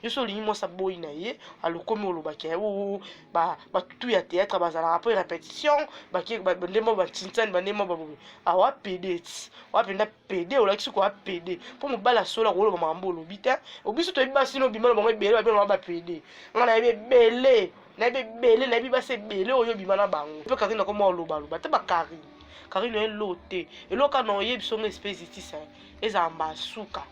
Yo so olingi mwasi aboyi na ye, alokomi olobaki ya oo ba batutu ya théâtre bazalaka mpo répétition bake nde mwa bantinsani bande mwa baboye awa pede ti oa mpenza pede olakisi koa pede mpo mobali asolo akoloba makambo olobi te obiso toyebi basi no obima na bango ebele babengaka bapede ngai nayebi ebele nayebi ebele nayebi basi ebele oyo obima na bango mpe karine akoma olobaloba te bakarine karine elo te eloko na oyebi songo espèce itisa ezala mbasuka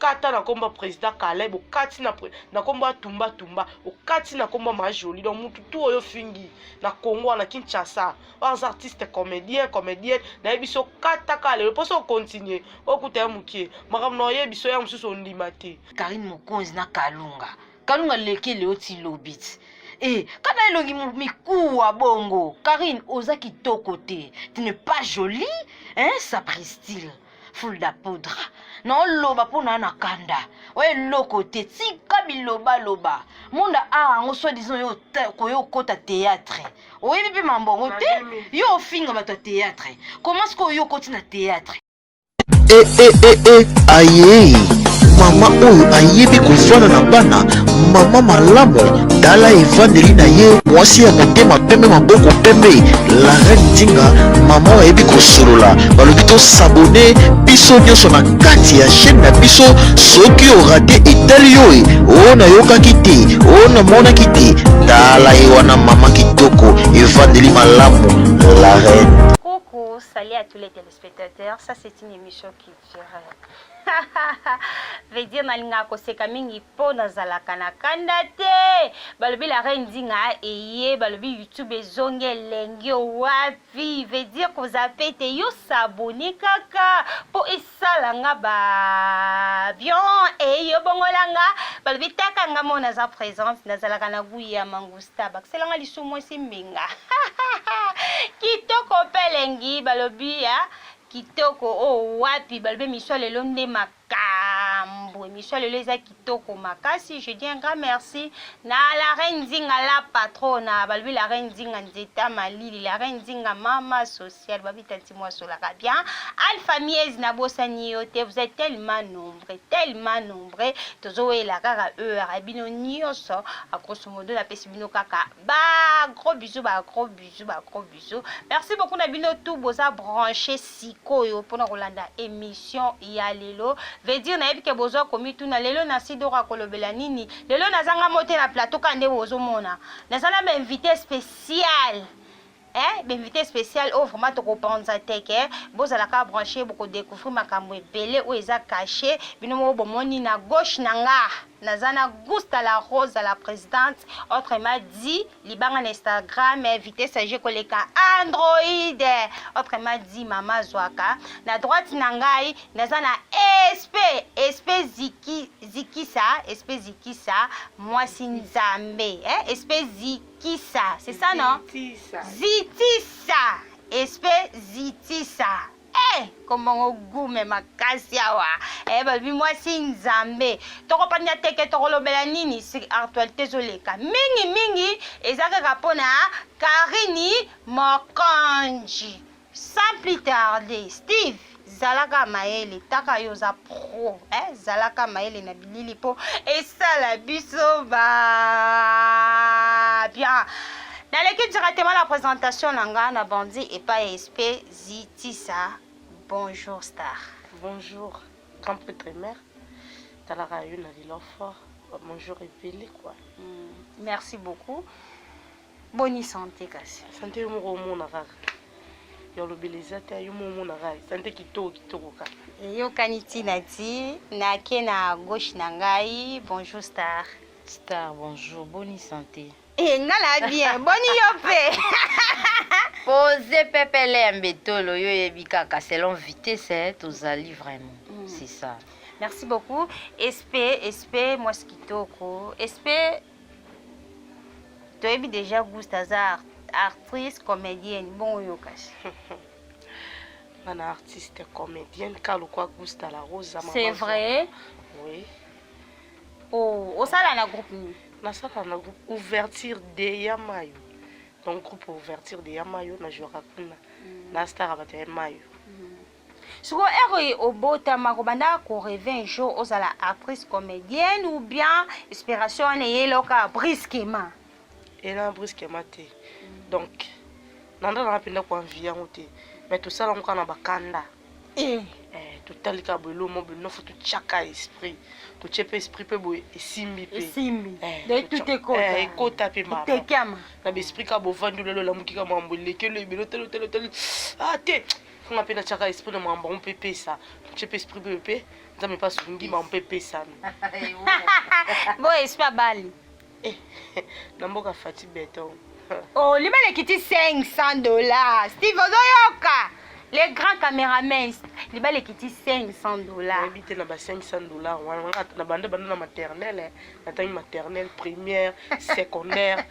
kata na kombo ya président Caleb okati na, na kombo ya tumba tumba okati na kombo ya ma jolie donc mutu tu oyo fingi na Congo na Kinshasa oyo aza artiste comédien comédienne nayebi so kata kaka lelo mposo okontinue okuta ya mokie makambo na oyebi so ya mosusu ondima te. Karine Mokonzi na Kalunga Kalunga leki leo ti lobi ti eh kana elongi mikuwa bongo Karine oza kitoko te tu n'es pas jolie hein sapristi fulda poudre naoloba mpo na na kanda oyo eloko te tika bilobaloba monda art yango soit disant yo koyo okota théâtre oyebi mpe mambo yango te yo ofinga bato ya théâtre comment sikoyo yo okoti na théâtre e e e e aye mama oyo ayebi kofanda na bana mama malamu tala evandeli na ye mwasi ya motema pembe maboko pembe la reine Nzinga mama oyo ayebi kosolola balobi tosabone biso nyonso na kati ya chaîne na biso soki orate etali yo e oyo nayokaki te oyo namonaki te tala ye wana mama kitoko evandeli malamu la reine. Coucou, salut à tous les téléspectateurs. Ça, c'est une émission culturelle. Veut dire nalingaka koseka mingi mpo nazalaka na kanda te. Balobi la reine Nzinga eye, balobi YouTube ezongi elengi wapi. Veut dire kozape te yo s'abonner kaka mpo esala nga ba bien e yo bongola nga. Balobi taka nga mo naza présente, nazalaka na goût ya mangusta. Bakisela nga lisumu mwasi mbinga. Kitoko mpe elengi balobi ya kitoko oyo wapi balobi emission lelo nde makambo emission lelo eza kitoko makasi je dis un grand merci na la reine Nzinga la patrona balobi la reine Nzinga nzeta malili la reine Nzinga mama sociale babi tanti mwasolaka bien Alpha Miez nabosani yo te vous êtes tellement nombreux tellement nombreux tozowela kaka heure bino nyonso grosso modo napesi bino kaka ba gros bisous ba gros bisous ba gros bisous merci beaucoup na bino tout boza branché sikoyo mpona kolanda émission ya lelo veut dire nayebi ke bozwa komituna lelo na sidoro akolobela nini lelo nazanga mo te na plateau ka nde bozomona naza na bainvité spécial eh, bainvité spécial oyo vraiment tokopanza te ke bozalaka branché bokodécouvrir makambo ebele oyo eza caché bino moko bomoni na gauche na nga naza na Gusta la Rose la présidente autrement dit libanga na Instagram vitesse age koleka Android autrement dit mama zwaka na droite na ngai naza na SP SP ziki zikisa SP zikisa mwasi nzambe eh? SP zikisa c'est ça non Zitisa. zitisa SP zitisa eh kombongo gume makasi awa eh balobi mwasi nzambe tokopanda teke tokolobela nini sur actualité ezoleka mingi mingi eza kaka mpona Karini Mokonji sans plus tarder Steve zalaka mayele taka yo oza pro eh, zalaka mayele na bilili mpo esala biso ba bien naleki directement la présentation na nga na bandi epai ya sp zitisa bonjour star. Bonjour grand prêtre mère talaka yo na lelo fort bonjour ebele quoi. Merci beaucoup boni santé kasi. Santé yo moko omona kaka ya olobela eza te yo moko omona kaka santé kitoko kitoko kaka. Eyokani ntina ti nake na gauche na ngai bonjour star. Star bonjour boni santé. Eh, nga na bien boni yo mpe. Pose pepele ya mbetolo yo oyebi kaka selon vitesse tozali vraiment c'est ça. Merci beaucoup SP SP mwasi kitoko SP toyebi déjà Gusta aza actrice comédienne bongo yo kasi. Nga na artiste comédienne ka lokwa Gusta la Rosa. C'est vrai. Oui. Oh, osala na groupe nini? Nasala na groupe ouverture de Yamayo. Donc groupe ouverture de Yamayo na jouaka kuna. Na star bato ya Mayo. Sikoyo heure obotama kobanda ko rêver un jour ozala actrice comédienne ou bien inspiration wana eyeloka brusquement? Ela brusquement te. Donc nanda nanga mpenza ko envie yango te. Mais tosala yango kaka na bakanda. Eh. Eh, totali kaka boye lomo boye nofo totyaka esprit totie mpe esprit mpe boye esimbi mpe esimbi eh, tout ekota eh, ekota mpe mama etekiama na baesprit kaka bovandi olelo olamuki kaka mambo eleki elo ebele otali otali otali ah te nga mpe natyaka esprit na makambo yango mpe epesa tye mpe esprit mpe mpe nzambe mpe asungi makambo mpe epesami bo esprit abali eh, na mboka fati beton oh, libala ekiti 500 dollars steve ozoyoka les grands cameramen libala ekiti 500 dollars nayebi te na ba 500 dollars wana na banda banda na maternelle natangi maternelle première secondaire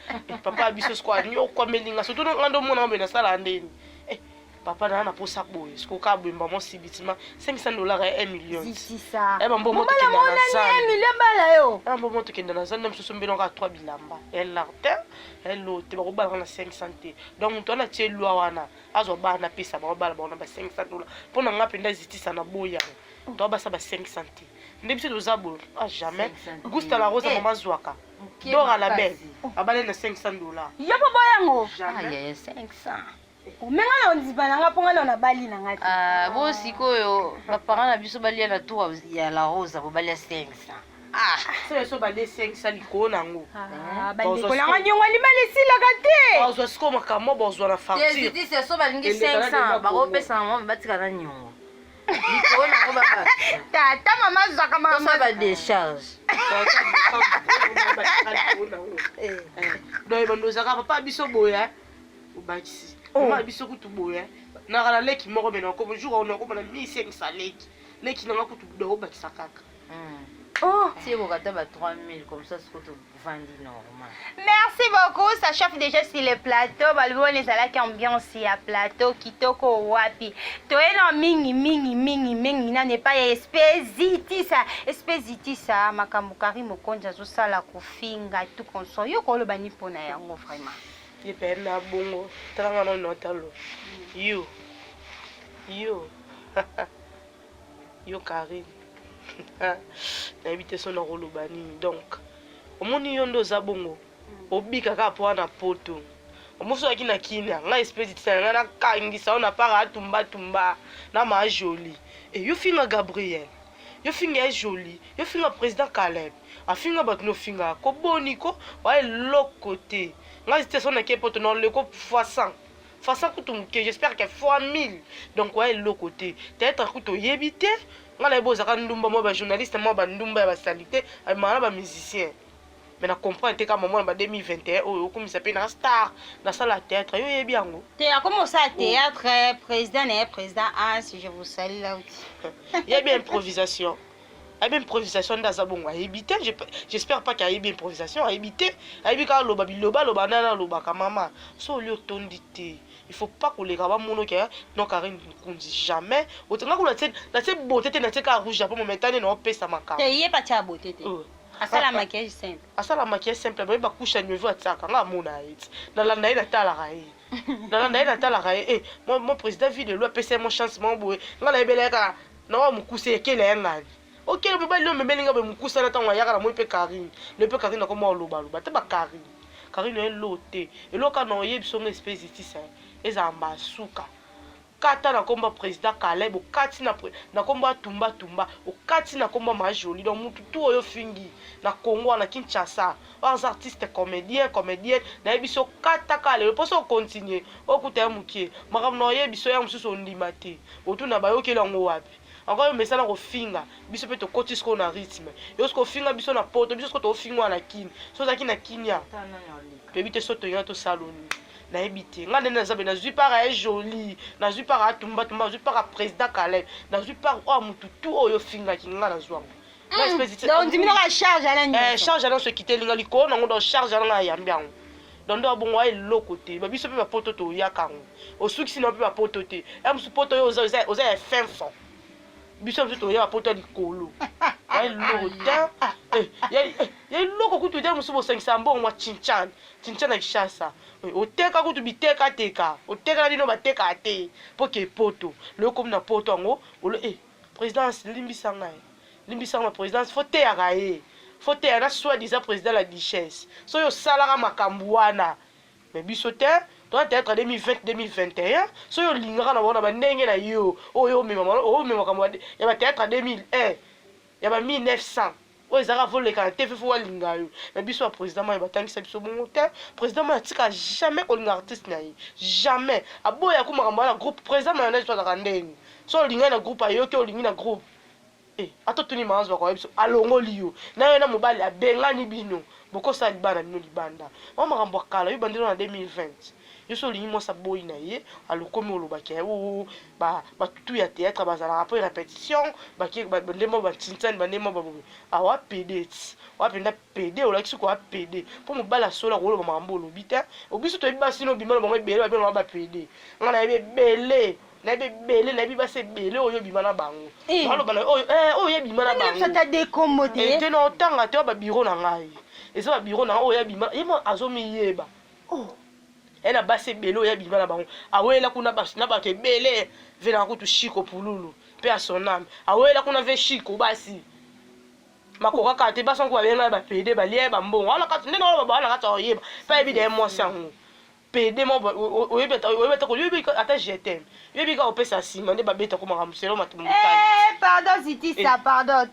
papa biso sikoyo anyokwameli nga surtout nga nde omona nga boye nasala ndeni eh, papa naa na posa boye sikoyo kaka boye mbamo sibitima 500 dollars ya 1 million zitisa eh, bambongo tokenda na zando million bala yo eh, bambongo tokenda na zando mosusu mbeli kaka 3 bilamba elar te elo te bakobalaka na 500 te donc moto wana atie loi wana azwa bana apesa bango bala bango na ba 500 dollars mpo na nga mpenza zitisa na boyango to basa ba 500 te nde biso toza boye ah jamais gusta la rosa eh. mama zwaka dora la belle abale na 500 dollars yo mpo boyango jamais 500 me nga na ondima na nga mpo nga na nabali na nga te ah, bo sikoyo baparent na biso balia na tour ya la rosa bo balia 500 ah so so balie 500 likolo na yango ah, bandeko na nga niongo libala esilaka te bazwa sikoyo makambo bazwa na facture so balingi 500 bakopesa na mama batika na niongo likolo nango baba tata mama azwaka mama ba décharge donc ebando ozalaka papa biso boye obakisi oh. mama biso kutu boye naka na leki moko me nakoma jour oyo nakoma na 1500 leki leki nanga kutu obakisa kaka Oh. Si ekokata ba 3000 comme ça sikoyo tovandi normal. Merci beaucoup, ça chauffe déjà sur le plateau. Balobi wana ezalaki ambiance ya plateau kitoko wapi. Toye na mingi mingi mingi mingi nanu epai ya Espezitisa. Espezitisa makambo Carine Mokonzi azosala kofinga tout consort. Yo koloba ni mpona yango vraiment. Ye pe na bongo tala nga nano natalo yo yo yo Carine nayebi te so nakoloba nini donc omoni yo nde oza bongo obika kaka mpo wana poto omosi ozalaki na kinia ngai espèce tina ngai nakangisa yo na para atumbatumba na ma jolie e yo finga gabriel yo finga ye jolie yo finga président caleb afinga bato nofingaka ko boni ko oya eloko te ngai te so nake poto na oleko fois 100 fois 100 kutu moke j'espère que fois 1000 donc oya eloko te théâtre kutu oyebi te ngai nayebi ozalaka ndumba mwa bajournaliste mwa bandumba ya basalite amemaka na bamusicien mais na comprendre te kaka mama na ba 2021 oyo okumisa mpe na star nasala théâtre yo oyebi yango te akomi osala théâtre président na ye président Hans je vous salue là yebi improvisation ayebi improvisation nde aza bongo ayebi te j'espère pas ke ayebi improvisation ayebi te ayebi kaka aloba biloba aloba nani alobaka mama so oli otondi te il faut pas koleka bamono ke non Carine Mokonzi jamais nga kuna natie beauté te natie kaka rouge ya pomo metane na opesa makambo te ye patia beauté te oh. asala maquillage simple asala maquillage simple baye bakusha niveau atiaka nga amona ye ti nalanda ye natalaka ye nalanda ye natalaka ye eh, mon président vie de loi apesa ye mo chance moko boye nga nayebela ye kaka nawa mokuse ekela ye ngani okele mobali oyo omemeli nga boye mokuse na ntango ayaka na moi mpe karine le mpe karine akoma olobaloba te bakarine karine elo te eloko na oyebi songo espèce itisa ezala mbasuka kata na kombo ya president Caleb okati na na kombo ya tumba tumba okati na kombo ya ma jolie donc mutu tout oyo ofingi na Congo na Kinshasa oyo aza artiste comedien comedienne nayebi so kata kaka lelo mpo so ocontinue okuta ya mokie makambo na oyebi so ya mosusu ondima te otuna bayokeli yango wapi encore yo mesana kofinga biso mpe tokoti sikoyo na rythme yo sikoyo ofinga biso na poto biso sikoyo tofingwa na kini so ozalaki na kinia toyebi te so toyina tosaloni nayebi te nga ndenge naza be nazwi part ya jolie nazwi part ya tumba tumba nazwi part ya président Caleb nazwi part oyo mutu tu oyo ofingaki nga nazwa yango ondimi naka charge ala eh, charge ala nyonso ekiteli nga likolo nango donc charge ala nga ayambi yango donc nde abongo aya eloko te babiso mpe bapoto toyaka yango osukisi na mpe bapoto te ya mosusu poto oyo oza ya fin fond biso mosusu toya bapoto ya likolo. Ya eloko te. Eh, ya eh, ya eloko kutu te mosusu bosangisa mbongo mwa chinchan. Chinchan na Kinshasa. Eh, oteka kutu biteka teka. Oteka na bino bateka te. Po ke poto. Lelo komi na poto yango, olo eh présidence limbisa ngai. Limbisa ngai présidence faut teyaka ye. Faut teya na soit disant président la duchesse. Soki osalaka makambo wana Mais biso te, toza théâtre 2020 2021, soki olingaka na bango na ba ndenge na yo, oyo omema omema makambo ya ba théâtre 2001, ya ba 1900, oyo ezalaka faut leka na TV faut balinga yo. Mais biso ba président mayo batangisa biso bongo te. Président mayo atika jamais kolinga artiste na ye. Jamais. Aboya ku makambo wana groupe président mayonnaise to azalaka ndenge. So olinga na groupe ayoki olingi na groupe. Eh, ata otuni mama azwaka oyebi biso alongoli yo na yo na mobali abengani bino bokosala libala na bino libanda wana makambo ya kala yo bandelo na 2020 yo so olingi mwasi aboyi na ye alokomi olobaki ya o ba batutu ya théâtre bazalaka mpo répétition bake nde mwa bantinsani bande mwa babobe awa pede ti oa mpenza pede olakisi koa pede mpo mobali asolo akoloba makambo olobi te obiso toyebi basi no obima na bango ebele babino na bapede ngai nayebi ebele Nayebi ebele, nayebi basi ebele oyo obima na bango. Eh. Baloba na oyo eh oyo ebima na Nani bango. ata de kombo te. Eh, te na otanga te ba bureau na ngai. Eza ba bureau na ngai oyo abima, ye mo azomiyeba. Oh. Ye na basi ebele oyo abima na bango. Awela kuna basi na bato ebele. Ve na kutu Chico Pululu, pe à son âme. Awela kuna ve Chico basi. Makoka kaka te basi yango babenga ba pede balia ba mbongo. Wana kati nde na ba ba na kati oyeba. Pa yebi de mwasi yango. Pede moko oyebi ata oyebi ata oyebi ata je t'aime oyebi kaka opesa nsima nde babeta ko makambo selo matumbu Eh, pardon zitisa Eh. pardon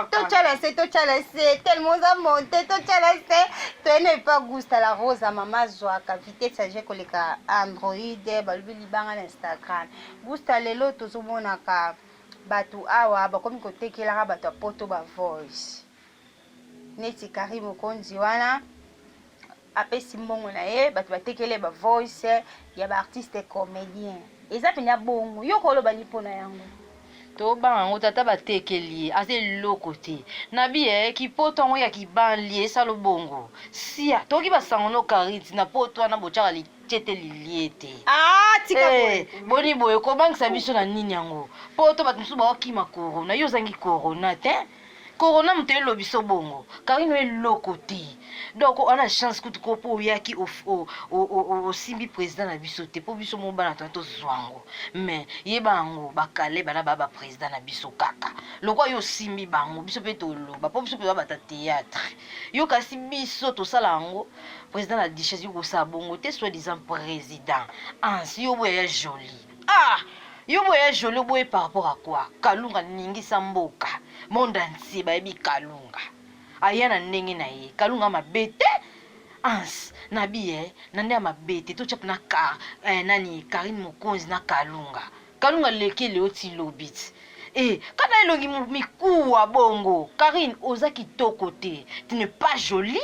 totyala se totyala se tellement oza monte totyala se toyene epa gusta la rosa mama azwaka vitesse age koleka android balobi libanga na instagram gusta lelo tozomonaka bato awa bakomi kotekelaka bato ya poto ba voice neti Carine Mokonzi wana apesi mbongo na ye bato batekeli ye ba voice ya ba artiste comedien eza mpenza bongo yo koloba ni mpo na yango tobanga yango tata batekeli ye aza eloko te na bi eh, kipoto yango ya kibanli esalo bongo sia toki basango no kariti na poto wana botyaka litie te lilie te ah, tika eh, boni boye kobangisa biso na nini yango poto bato mosusu baokima corona yo ozangi corona te Corona moto elobiso bongo Carine oyo eloko te donc wana chance kutu ko po oyaki osimbi president na biso te po biso moko bana tona tozwa yango mais yeba yango bakale bana ba ba president na biso kaka lokwa yo osimbi bango biso pe toloba po biso pe bata théâtre yo kasi biso tosala yango president na duchesse yo kosala bongo te soit disant president ansi yo boya ya jolie Ah! Yo boya jolie oboye par rapport à quoi? Kalunga ningisa mboka. Monde entier bayebi Kalunga. Aya na ndenge na ye. Kalunga mabe te. Ans na bi eh na nde ya mabe te totia pena car eh, nani Carine Mokonzi na Kalunga. Kalunga leki eleo ti lobi ti. Eh, kana elongi mikuwa bongo. Carine oza kitoko te. Tu n'es pas jolie,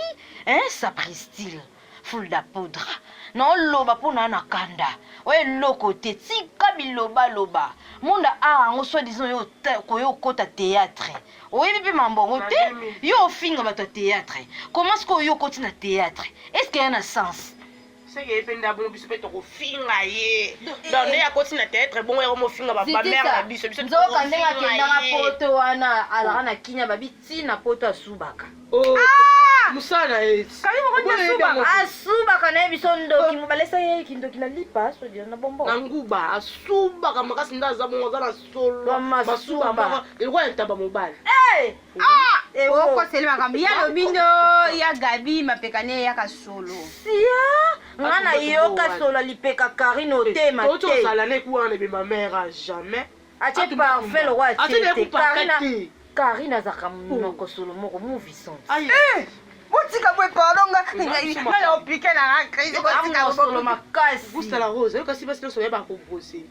hein, sapristi. Fulda poudre naoloba mpo na na kanda oyo eloko te tika bilobaloba monde art yango soit disant yo koyo okota théâtre oyebi mpe mambo yango te yo ofinga bato ya théâtre comment sikoyo yo okoti na théâtre est ce que ya na sens seke ye mpe nde abongo biso mpe tokofinga ye donc nde akoti na théâtre bongo yango mofinga bamare na biso biso nzoka ndenge akendaka poto wana alaka na kinya babi ti na poto asubaka oh, ah! mosala na ye asubaka na ye biso ndoki mobali esa ye kindoki na lipa sodia na bombo na nguba asubaka makasi nde aza bongo aza na solo masuba moko eloko ya ntaba mobali eh! ah! okoseli makambo ya lobi ndo ya gabi mapeka ne eyaka solo sia nga nayoka solo lipeka karine otema te ozala na ekuwana ebemba mare jamais atie parfum lokwa atie te karina karina azalaka monoko solo moko movison eh, botika boye pardon nga nga na opike na nga crise botika solo makasi gusta la rose yoka si basi nyonso bayeba kobrose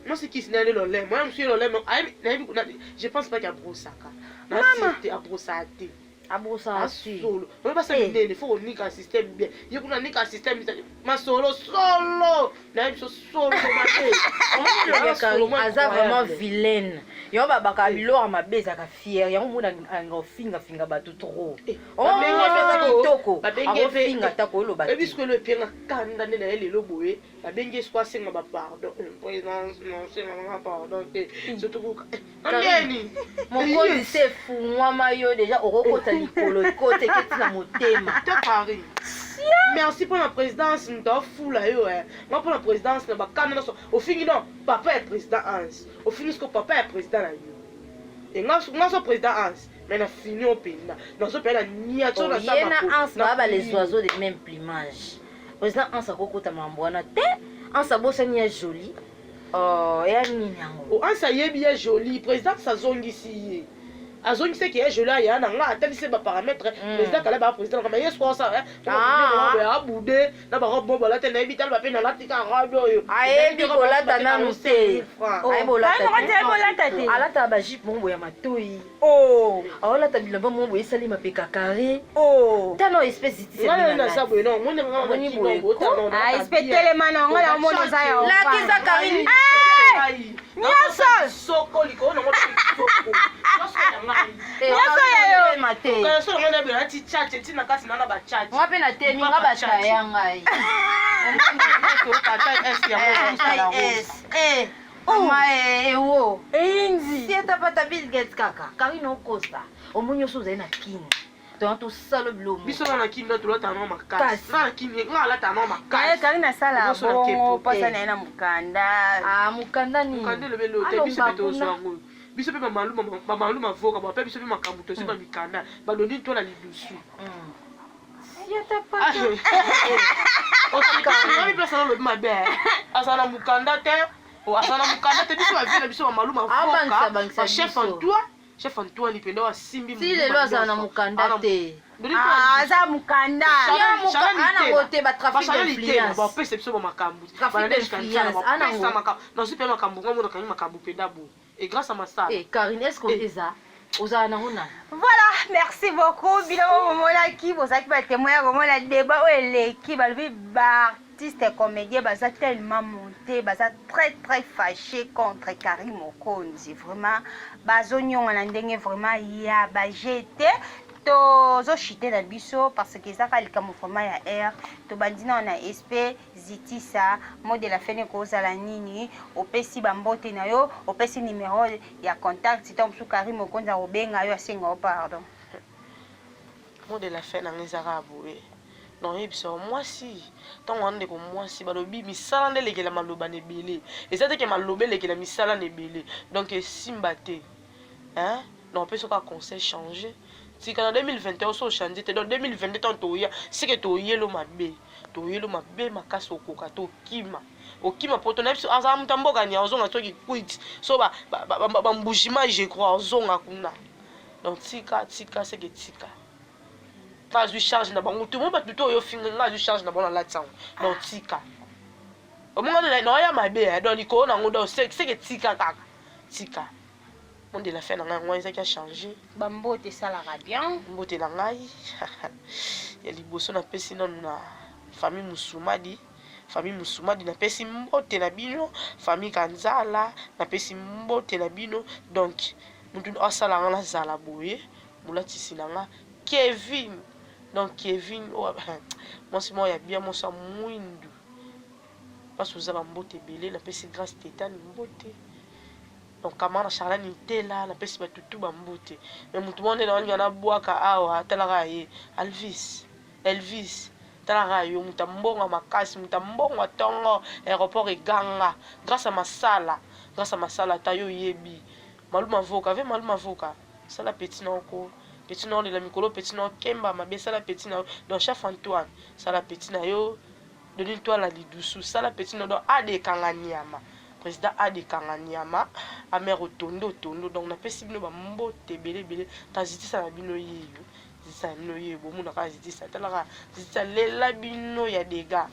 mwasi kisi na ye lolemo mwana mosusu ye lolemo nayebi je pense pas ke abrosaka nasi te abrosaka te. Abosana te. Solo oyo basa Eh. minene fo konika système bien ye kuna nika système masolo solo nayebi biso solo mabe. Ya Karine aza vraiment vilaine. Yango babaka biloko ya mabe ezalaka fiere. Yango mona alinga ofingafinga bato trop. Eh, Oza kitoko, babenge akofinga ata koloba ebi te. sikoyo epenga kanda nde na ye lelo boye, babengi ye siko asenga bapardon. Présidence, nasenga nanga pardon te, surtout kuka andeni. Mokonzi se efungwama yo deja, okokota likolo, ekota eketi na motema. Te Karine, merci mpo na présidence. Moto afula yo nga mpo na présidence na bakanda nyonso ofingi. Non, papa ya président Hans ofingi, siko papa ya président na yo. Nga so président Hans, mais na fini o mpenza nazopela na niati oyo. Ye na Hans baa ba les oiseaux de même plumage. Président Hans akokota mambo wana te. Hans abosani ya Joli. Oh, ya nini yango? Hans ayebi ya Joli. Président azongisi ye, azongisaki ya Joli, aya na nga atalisi baparamètre. Président kala baa président kama ye siko osala abude na barobe mo balata, nayebi tala bape nalatika robe oyo. Ayebi kolata nanu te. Ayebi kolata te. Alataka bajupe moko boye ya matoi. Oh. Aolata bilamba moko boye esali mapeka carré. Oh. Tala espèce. Naza boye non, moni. Omoni boye. Ah, espèce telema na ngo na mona oza ya. Lakisa Karine. Nyonso. Soko likolo nango, soko nyonso ya ngai. Nyonso ya yo. Te. So nango nabela nati chache ntina kati na bachache. Nga mpe natemi nga bata ya ngai. S mama ewo. Eyinzi. Si etapata Bill Gates kaka Karine okosa omoni nyonso ozali na Kini tona tosala biloko. Biso na Kini ndo tolata no makasi. Kasi. Nga na Kini nga alata no makasi. Karine asala Liboso na bongo kepo. mposa na ye na mokanda. Ah, mokanda nini? Mokanda elobeli oyo te. Biso mpe tozwa yango, biso mpe bamalu mavoka bape biso mpe makambo tozwi bamikanda badoni tola lidusu. Si atapata. Omi place wana olobi mabe, azala na mokanda te, azala na mokanda te. Biso bavie na biso bamalu Abangisa, mavoka bangisa bachef biso. Antoine, chef Antoine mpenza oyo asimbi. Si lelo azala na mokanda te. Ah, aza mokanda. Anango te, batrafic d'influence. Bapesa biso bamakambo. Trafic d'influence, anango. Bapesa nazwi mpe makambo nga monakani makambo mpenza bo et grâce à masala. Eh, Karine, est ce que eza ozala nango nani? Voilà, merci beaucoup. Bino bomonaki, bozalaki batémoin ya komona débat oyo eleki. Balobi baartiste comédien baza tellement monté, baza très très fâché contre Karine Mokonzi. Vraiment bazonyonga na ndenge vraiment ya baje te. Tozochite na biso parce que ezaka likambo vraiment ya air. Tobandi nao na sp zitisa mot de la fin ekozala nini? Opesi bambote na yo, opesi numéro ya contact ntango mosusu Karine Mokonzi akobenga yo, asenga yo pardon. Mot de la fin nanga ezaka boye: naoyebisa yo mwasi, ntango wana ndeko mwasi, balobi misala nde elekela maloba na ebele. Eza teke maloba elekela misala na ebele, donc esimba te, hein? Donc opesi kaka conseil: change, tika na 2021. So ochange te, donc 2022 ntango toya seke toyelo mabe, toyelo mabe makasi. Okoka te, okima, okima poto na biso. Azala moto ya mboka ni azonga soki kwiti so bambugima, je crois azonga kuna. Donc tika, tika, seke tika. Nga azwi charge na bango te. Mo bato to oyo ofinga, nga azwi charge na bango, nalati yango. Donc tika, omonga naoya mabe. Donc likolo nango, donc seke tika kaka, tika. Mot de la fin na ngai yango ezaki achange. Bambote esalaka bien. Mbote na ngai ya liboso napesi nanu na famille Musumadi. Famille Musumadi, napesi mbote na bino. Famille Kanzala, napesi mbote na bino. Donc mutu asala nga nazala boye, molatisi na nga Kevin. Donc Kevin oyo mwasi moko ya bien, mwasi ya mwindu mpasi. Oza bambote ebele. Napesi Grâce Tetani mbote. Donc kama na Charlane Ntela, napesi bato tu bambote. Mais motu moko nde naolinga nabwaka awa, talaka ye Alvis. Elvis, talaka yo, moto ambongo makasi, moto ambongo ntongo aéroport eganga grâce à masala, grâce à masala. Ata yo oyebi maluma voka ve maluma voka, sala petit na oko petit na olela mikolo, petit na okemba mabe, sala petit na yo. Donc chef Antoine, sala petit na yo. Doni Twala lidusu, sala petit na yo. Donc adekanga nyama, président adekanga nyama amer otondo otondo. Donc napesi bino bambote ebele ebele. Tazitisa na bino yeyo, zitisa na bino yeyo, bomonaka zitisa, talaka zitisa, lela bino ya dega.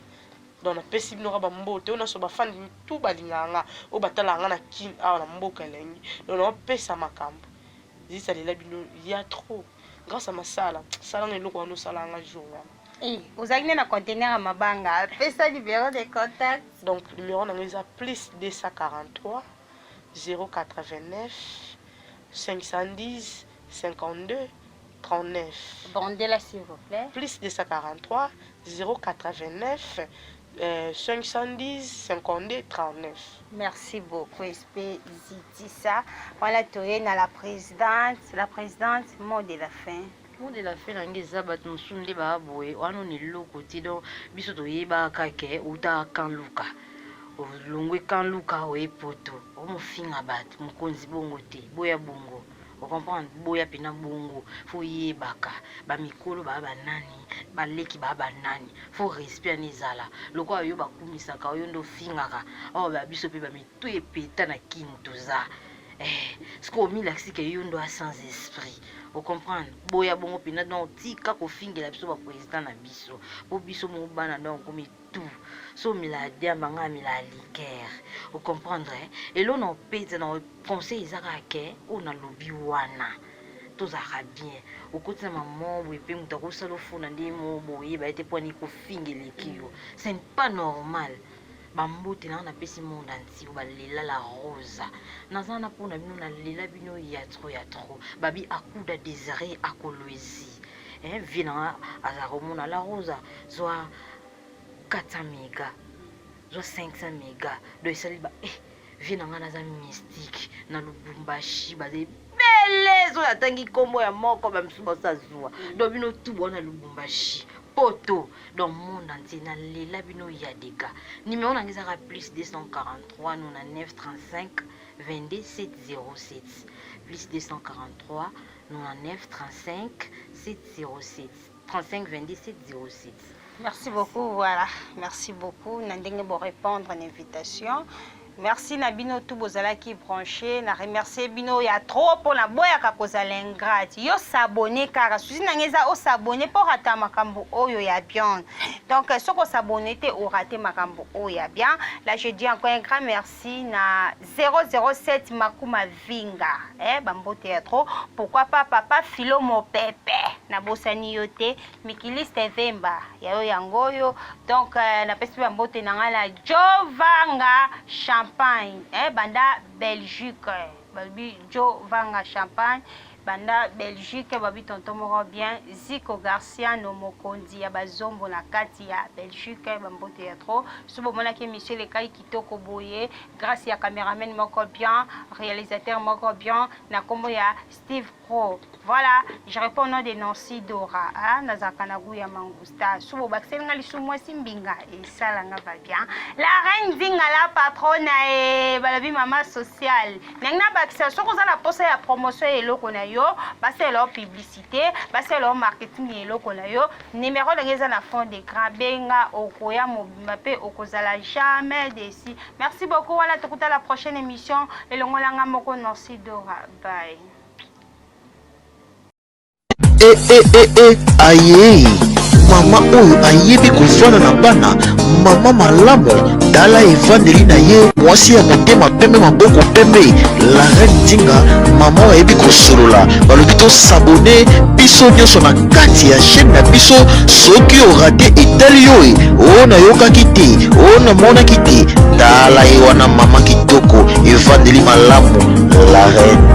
Donc napesi bino kaka bambote oyo nyonso. Bafandi tu balingaka nga, oyo batalaka nga na Kine awa na mboka elengi. Donc naopesa makambo, zitisa lela bino ya trop. Grâce à masala salanga eloko wana osala nga jour wana. Eh, ozalaki nde na conteneur ya mabanga. Pesa numéro de contact. Donc numéro na ngai eza plus 243 089 510 52 39. Bandela, s'il vous plaît. Plus 243 089 510 52 39. Merci beaucoup, SP Zitisa. Voilà, toye na la présidente, la présidente, mot de la fin. Mot de la fin na ngai eza bato mosusu nde baa boye wana na eloko te. Donc biso toyebaka ke outaka Kanluka, olongwe Kanluka, oye Poto, omofinga bato mokonzi bongo te. Boya bongo, ocomprendre? Boya mpena bongo. Fo oyebaka bamikolo baa banani, baleki baa banani. Fo respect ani ezala lokola yo bakumisaka oyo nde ofingaka awa. Babiso mpe bamitu epeta na Kini toza sikoyo omilakisi ke yo ndo a sans esprit, ocomprendre? Boya bongo mpena. Donc tika kofingela biso baprésident na biso, mpo biso moko bana. Donc komi tout so omela diamba, ngai amela liqueur, ocomprendre? Elo na opesa na conseil eza kaka ke oyo nalobi wana, tozalaka bien. Okoti na mama boye mpe moto akosala ofuna nde mo boyeba ye te mpo ani kofinga eleki yo, ce n'est pas normal. Bambote nanga napesi monde entier oyo balela La Rosa. Naza na mpona bino, nalela bino ya trop, ya trop. Babi Akuda Désiré Akolwezi, vie nanga azalaka komona La Rosa zwa 400 méga, zwa 500 méga. Donc esali ba vie na ngai naza mystique na Lubumbashi, baza ebele. Soki atangi nkombo ya moko, bamisusu basazwa. Donc bino tu bona Lubumbashi, Poto, donc monde entier, nalela bino ya dega. Numéro na ngai ezaka plus 243 99 35 22 707, plus 243 99 35 707, 35 22 707. Merci beaucoup, voilà. Merci beaucoup. Na ndenge bo répondre à l'invitation. Merci na bino tout bozalaki branché. Na remercier bino ya trop pour na boyaka kozala ingrate. Yo s'abonner kaka. Susi na ngeza o s'abonner pour rata makambo oyo ya bien. Donc soko s'abonner te, o rater makambo oyo ya bien. Là, je dis encore un grand merci na 007 Makuma Vinga. Eh, bambote ya trop. Pourquoi pas papa Philo Mopepe. Na bosani yo te. Mikiliste Vemba yayo yango oyo. Donc napesi bambote na ngai na Jovanga Champagne, banda Belgique. Balobi Jovanga Champagne banda Belgique, babi tonton moko bien, Ziko Garciano, mokonzi ya bazombo na kati ya Belgique, bambote ya trop. So bomonaki émission elekai kitoko boye grâce ya caméraman moko bien, réalisateur moko bien na nkombo ya Steve Pro. Voilà, je réponds au nom de Nancy Dora, hein, nazalaka na goût ya mangusta. So bobakiseli nga lisumu mwasi mbinga, esalanga va bien. La reine Nzinga, la patronne, e balobi mama sociale. Ndenge nabakisa, soki oza na posa ya promotion ya eloko na yo, basalela yo publicité, basalela yo marketing ya eloko na yo, numéro ndenge eza na fond d'écran, benga, okoya mobimba mpe okozala jamais déçu. Merci beaucoup. Wana tokuta la prochaine émission elongolanga moko Nancy Dora. Bye. E e e e aye, mama oyo ayebi kovanda na bana, mama malamu. Tala evandeli na ye, mwasi ya motema pembe, maboko pembe, la reine Nzinga. Mama oyo ayebi kosolola. Balobi tos'abonner biso nyonso na kati ya chaîne na biso. Soki orater, etali yo e oyo nayokaki te, oyo namonaki te. Tala ye wana, mama kitoko, evandeli malamu, la reine.